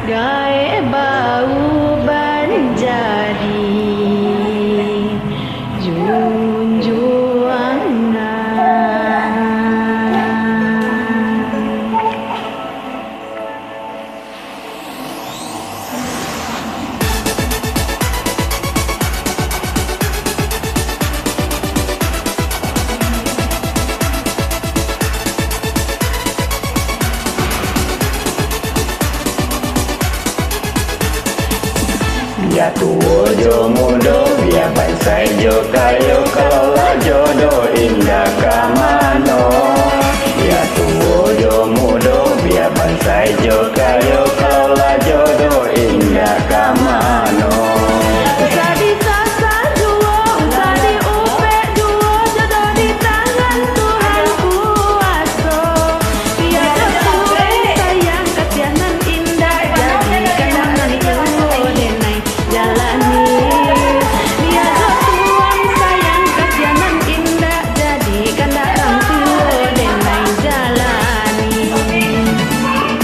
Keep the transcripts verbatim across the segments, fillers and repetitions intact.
Gaek bauban jadi junjuangan. Bia tuo jo mudo, bia bansaik jo kayo, kalau lah jodoh indak ka mano. Bia tuo jo mudo, bia bansaik jo kayo, kalau lah jodoh indak ka mano. Usah disasah juo, usah diupek juo, jodoh di tangan Tuhan kuaso. Bia jo Tuhan sayang, kasianan indak jadi, kandak nan tuo denai jalani. Bia jo Tuhan sayang, kasianan indak jadi, kandak rang tuo denai jalani.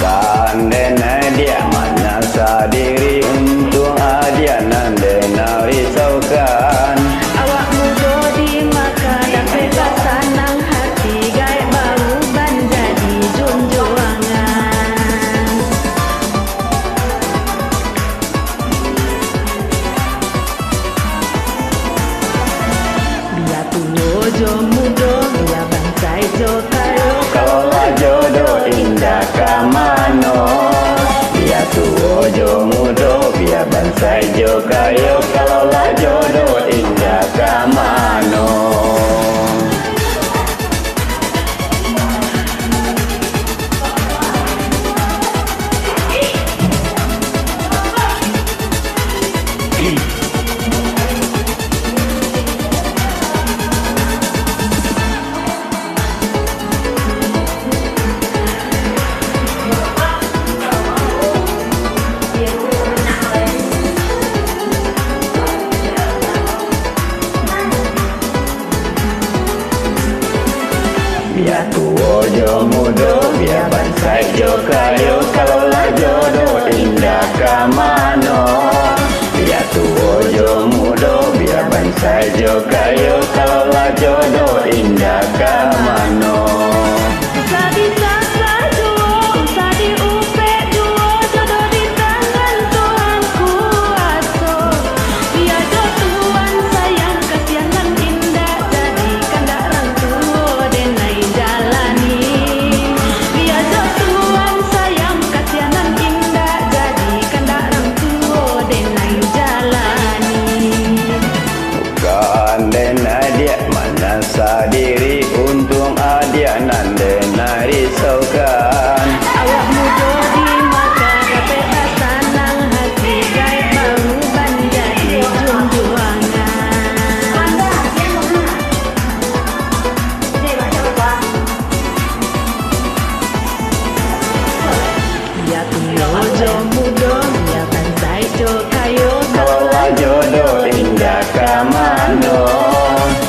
Kan denai diak manasa diri, untuang adiak nan denai risaukan. Awak mudo di Makkah dapek basanang hati, gaek bauban jadi junjuangan. Bia tuo jo mudo, bia bansaik jo kayo, kalau lah jodoh indak ka mano. Bia tuo jo mudo, bia bansaik jo kayo, kalau lah jodoh indak ka mano. Bia tuo jo mudo, bia bansaik jo kayo, kalau lah jodoh indak ka mano. Bia tuo jo mudo, bia bansaik jo kayo, kalau lah jodoh indak ka mano. Usah disasah juo, usah diupek juo, jodoh di tangan Tuhan kuaso. Bia jo Tuhan sayang, kasianan indak jadi, kandak rang tuo denai jalani. Bia jo Tuhan sayang, kasianan indak jadi, kandak rang tuo denai jalani. Kan denai diak manasa diri, untuang adiak nan denai risaukan. Awak mudo di Makkah dapek basanang hati, gaek bauban jadi junjuangan. Bia tuo jo mudo, bia bansaik jo kayo, kalau lah jodoh indak ka mano.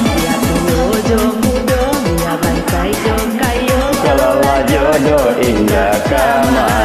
Bia tuo jo mudo, bia bansaik jo kayo, kalau lah jodoh indak ka mano.